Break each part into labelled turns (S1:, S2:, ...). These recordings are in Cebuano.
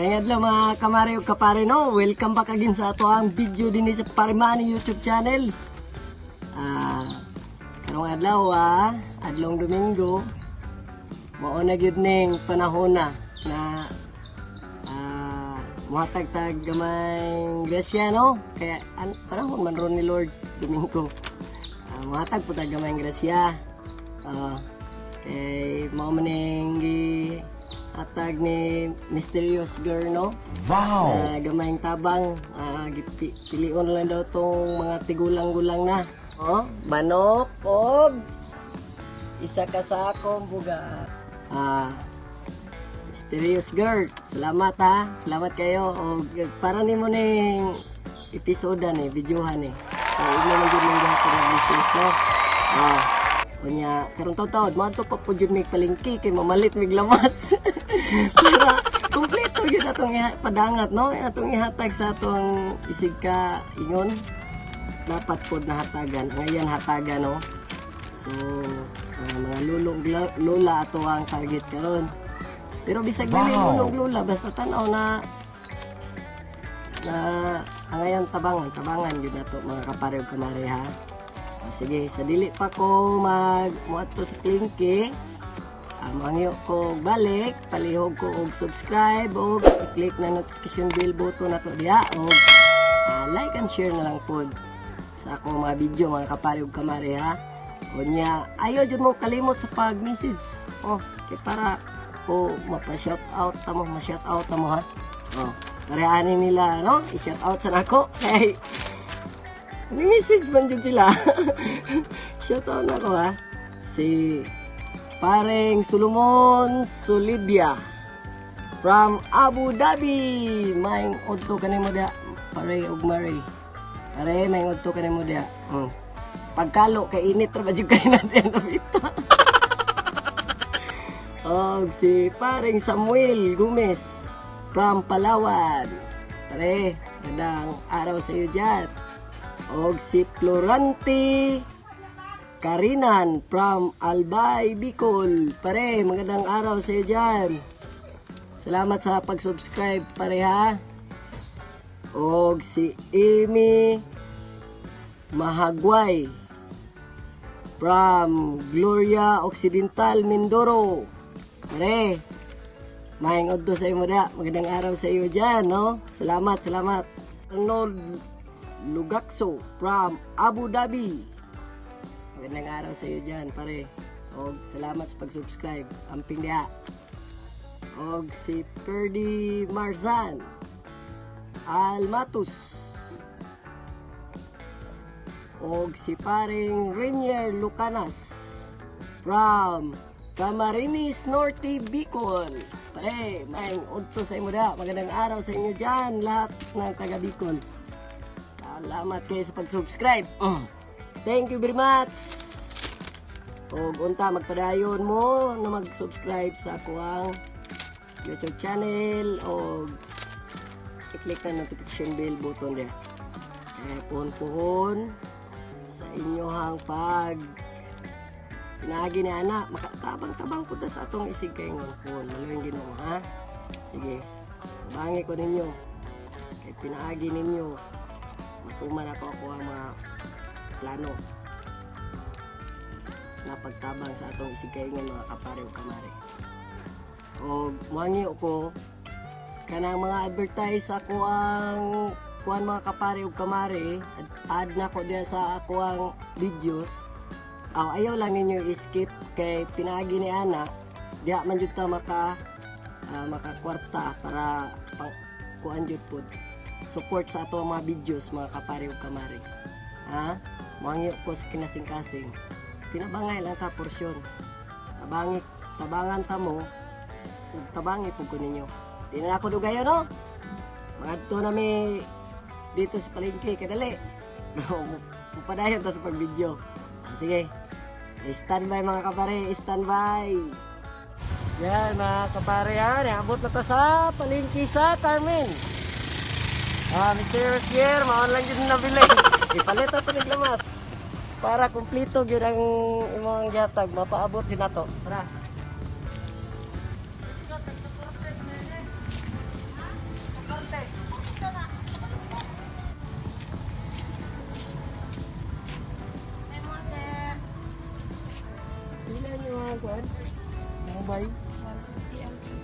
S1: Kaya adlaw, mga kamare ug kapare, no. Welcome back again sa ato ang video dinhi sa Parimani YouTube channel. Karong adlaw ah, adlong Domingo. Mao na gyud ning panahon na na muhatag tag gamay grasya, no. Kaya panahon man ron ni Lord, Domingo. Muhatag po tag gamay grasya. Kay mao man ning gihatag ni Mysterious Girl, no.
S2: Wow!
S1: Gamayng tabang, pilion lang daw tong mga tigulang-gulang na. Oh, manok og isa ka sakong bugas. Mysterious Girl, salamat ha. Salamat kayo. Og para nimo ning episoda ni, videohan ni. So, imo man jud ning gihapon nga business, no. Unya karon taud-taud moadto pa po jud mig palengke kay mamalit mig lamas para kumpleto gyud atong padangat, no, atong ihatag sa atong isig ka ingon. Dapat pod nahatagan ang ayan hatagan, no. So mga lolo ug lola ato ang target karon, pero bisag dili lolo ug lola, basta tan-aw na na ang ayan tabangan, tabangan gyud nato, mga kapare ug kamare, ha. O, sige, sa dili pa ko mag muadto sa palengke, mangyo ko og balik, palihog ko og subscribe og i-click na notification bell button nato diha og like and share na lang pod sa akong mga video, mga kapare ug kamare, ha. Unya, ayo jud mo kalimot sa pag-message. Oh, kay para o mapa-shout out ta mo, ma-shout out ta mo, ha. Oh, parehanin nila, no? I-shout out sa nako kay may message man jud sila. Shout out na ko ha. Si Pareng Solomon Solibia from Abu Dhabi. Maayong udto kanimo diha, pare ug mare. Pare, maayong udto kanimo diha. Pagkalo kay init ra ba jud kay natin nabita. Og si Pareng Samuel Gomez from Palawan. Pare, magandang araw sa iyo dyan. Og si Florante Karinan from Albay, Bicol. Pare, magandang araw sa iyo dyan. Salamat sa pag-subscribe, pare, ha. Og si Amy Mahagway from Gloria Occidental, Mindoro. Pare, maayong udto sa imo da. Magandang araw sa iyo dyan, no? Salamat, salamat. Arnold Lugakso from Abu Dhabi. Magandang araw sa iyo dyan, pare. Og salamat sa pag-subscribe. Amping diha. Og si Perdi Marzan Almatus. Og si paring Rainier Lucanas from Camarines Norte, Bicol. Pare, maayong udto sa imo da. Magandang araw sa inyo dyan, lahat ng taga Bicol. Salamat kayo sa pag-subscribe. Thank you very much. Og unta magpadayon mo na mag-subscribe sa akoang YouTube channel o i-click na notification bell button diha. Kaya puhon-puhon sa inyohang pag pinaagi ni ana, makatabang-tabang po ta sa atong isig kaingon. Puhon, maluwing Ginoo, ha. Sige. Tabangi ko ninyo. Kay pinaagi ninyo matuman ako ang mga plano na pagtabang sa atong isig kaingon, mga kapare ug kamare. O muangyo ko kanang mga advertise ako ang kuan, mga kapare ug kamare, add na ko diya sa ako ang videos. Aw, ayaw lang ninyo i-skip kay pinaagi ni ana diya man jud ta makakwarta para pang kuan jud pod support sa ato ang mga videos, mga kapare ug kamare, ha. Muangyo ko sa kinasing-kasing, tinabangay lang ta porsyon, tabangi, tabangan ta mo ug tabangi pud ko ninyo. Di na ako dugayon, no. Mangadto na mi dito sa palengke kadali. Padayon ta sa pag-video. Sige. Standby, mga kapare, standby. Yan, mga kapare, yan, abot na ta sa palengke sa Carmen. Mr. Pierre, maon lang jud nabili. Ipalit ato ni lamas para kumpleto gyud ang imong gihatag, mapaabot gyud nato. Tara. porsyon? Mumbai.
S2: 150 ang kilo.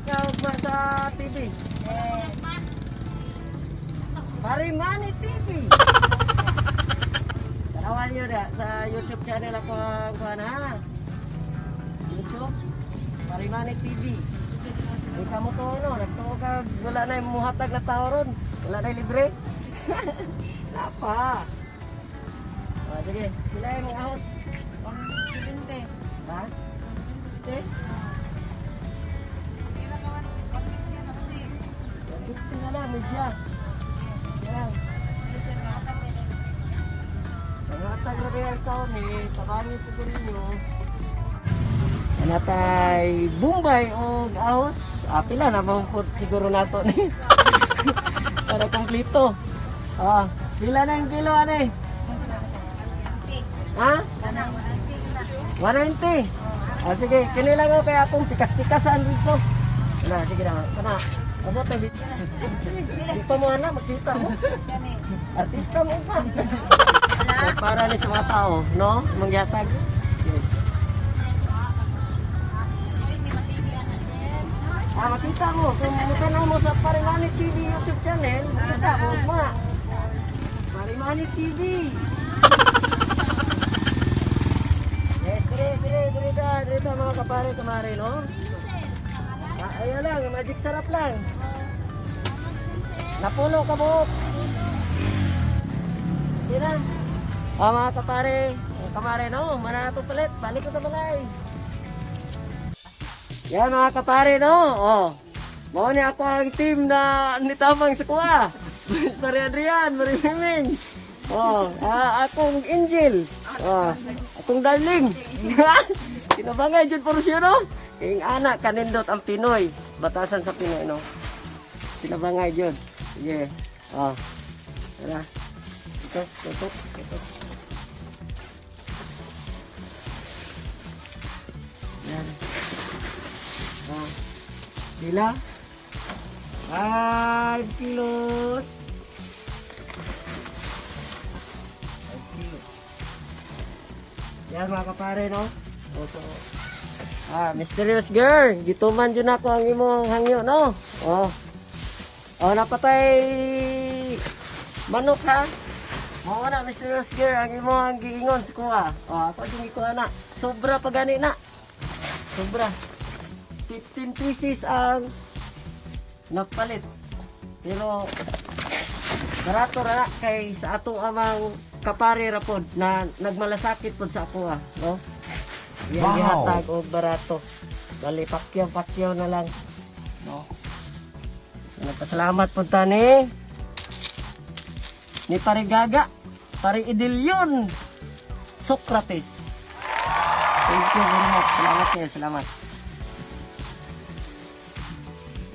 S1: Ikaw ba sa TV? Eh, Parimani TV. Tanawan niyo na sa YouTube channel ako ang kuan ha. YouTube Parimani TV. Di ka mo to no, nagtuo ka wala na yung muhatag na tao ron. Wala na yung libre. Napa. O, sige, pila yung mga ahos?
S2: 170.
S1: Ha? Eh? 150 na lang, medya. Yan. Pangatag na rin ang taon eh, tabangin po ko ninyo. Anatay Bombay o ahos, pila na po siguro nato ni. Para kompleto. Ah, pila na yung kilo ano eh? Ha? 190. Ah, sige, kini lang ako kaya akong pikas-pikasan dito. Na, sige na, kana. Abot na. Di pa mo ana, makita mo. Artista mo pa. So, para ni sa mga tao, no? Mangyatag. Yes. Ah, makita mo. Kung mutanaw mo sa Parimani TV YouTube channel, makita mo ma. Parimani TV. Yes, dire, dire, dire ta, dire ta mga kapare, kamare, no? Ah, ayun lang, magic sarap lang. Napuno ka buhok. Sige na. Ah, mga kapare, mga kamare, no? Mana to palit, balik ko sa balay. Yan mga kapare, no? Oh. Mao ni ako ang team na nitabang sa kuha. Mari Adrian, Mari Miming. Oh, ah, akong angel. Oh, akong darling. Kinabangay jud porsyon, no? Kay anak kanindot ang Pinoy. Batasan sa Pinoy, no? Kinabangay jud. Sige. Oh. Tara. Ito, ito, ito. Yan. Ah. Pila? 5 kilos. 5 kilos. Yan mga kapare, no? O, so, ah, mysterious girl. Gituman dyan ako ang imong hangyo, no? Oh. Oh, napatay manok ha. Mao na mysterious girl ang imong giingon sa kuha. Oh, ako din gikuha na. Sobra pa gani na. Sobra. 15 pieces ang napalit. Pero barato ra na kay sa atong amang kapare ra pod na nagmalasakit pod sa ako ah, no? Yan
S3: Wow.
S1: gihatag og barato. Bali pakyaw-pakyaw na lang, no? So, nagpasalamat pod ta ni Pare Gaga, Pare Idilyon, Socrates. Thank you very much. Salamat kayo, salamat.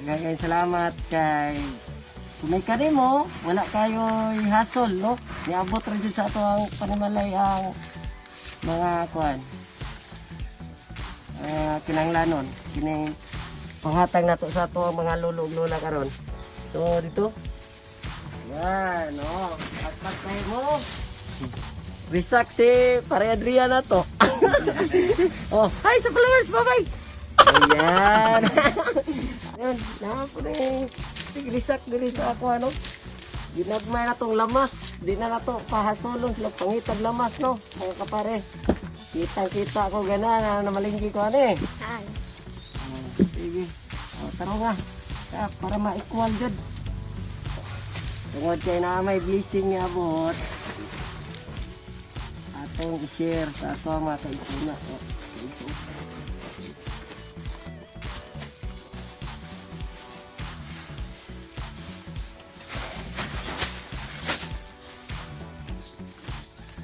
S1: Daghang salamat kay kung may kanimo, wala kayo'y hassle, no? Niabot rin dyan sa ato ang panimalay ang mga kuan. Ah, kinanglanon, kining panghatag nato sa ato ang mga lolo ug lola karon. So dito. Yan, no. Pagpag tayo mo. Risak si Pare Adrian na to. Oh, hi sa followers, bye-bye. Ayan. Ayun, napo na yung risak diri sa ako ano. Ginagmay na tong lamas. Di na nato pahasulon sila pangitag lamas no, mga kapare. Kitang-kita ko gana na namalinggi ko ano eh.
S2: Saan?
S1: Oh, sige. Oh, taro nga. Ah, para ma-equal jud. Tungod kay na may blessing nga abot. Atong i-share sa ato ang mga kaigsoon. Oh, kaigsoon.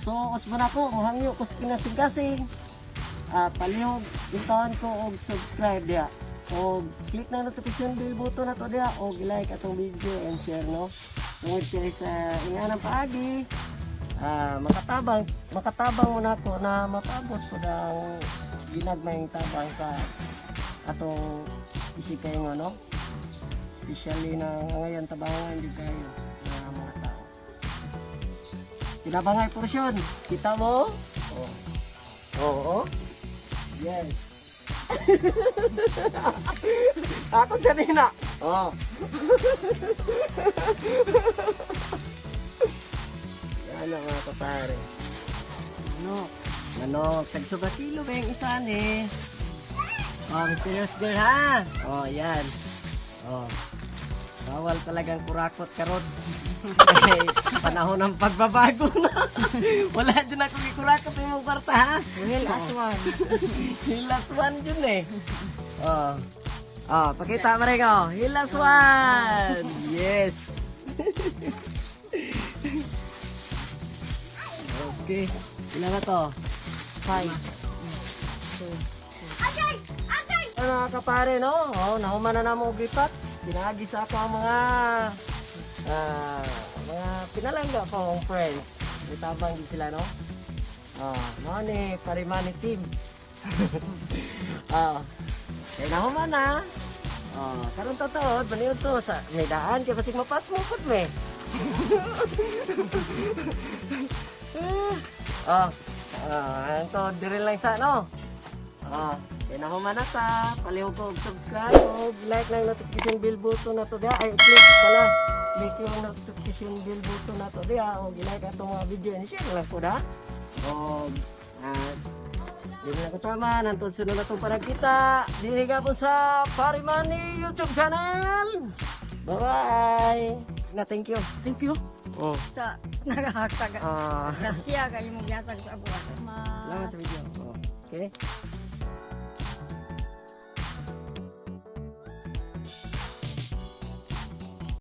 S1: So, usbon ako, muhangyo ko sa kinasigasing. Ah, palihog, intaon ko og subscribe diya. Og click na notification bell button na to diya og like atong video and share no. Tungod kay sa inganang paagi, ah, makatabang, makatabang mo na ako na mapabot ko ng ginagmayng tabang sa atong isip kayo no. Especially na ngayon tabangan din kayo na mga tao. Kinabangay porsyon. Kita mo? Oo. Oo. Yes. Ako sa nina. Oh. Yan ang mga kapare. Manok. Manok. Tagsuba kilo ba yung isa ni? Oh, mysterious girl ha? Oh, yan. Oh. Bawal talagang kurakot karon. Eh, panahon ng pagbabago na. Wala din ako gikurakot yung kwarta ha.
S2: Well, as one.
S1: Hilas one yun eh. Oh. Oh, pakita mo rin oh. Hilas one. Yes. Okay. Ilan na to?
S2: 5. 2.
S1: Ano mga kapare, no? Oh, nahuman na namo og gipat. Binagi sa ako ang mga pinalangga pa akong friends. Itabang din sila, no? Ah, mao ni Parimani team. Ah. Kay nahuman na. Oh, karon totoo, baniod to sa may daan kay basig mapas mo pud me. Oh, ah, to dire lang sa no. Ah, kay nahuman na ta, palihog ko og subscribe og like lang notification bell button na to diha. Ay, click pala. Click yung notification bell button na to diha og i-like atong mga video and share lang po da. Og di na ko tama, nantod sunod na itong panagkita. Dini po sa Parimani YouTube channel. Bye-bye. Na, thank you.
S2: Thank you.
S1: Oh.
S2: Sa nagahataga.
S1: Ah,
S2: Gracias kayo mong yatag sa buwan.
S1: Salamat sa video. Oh. Okay.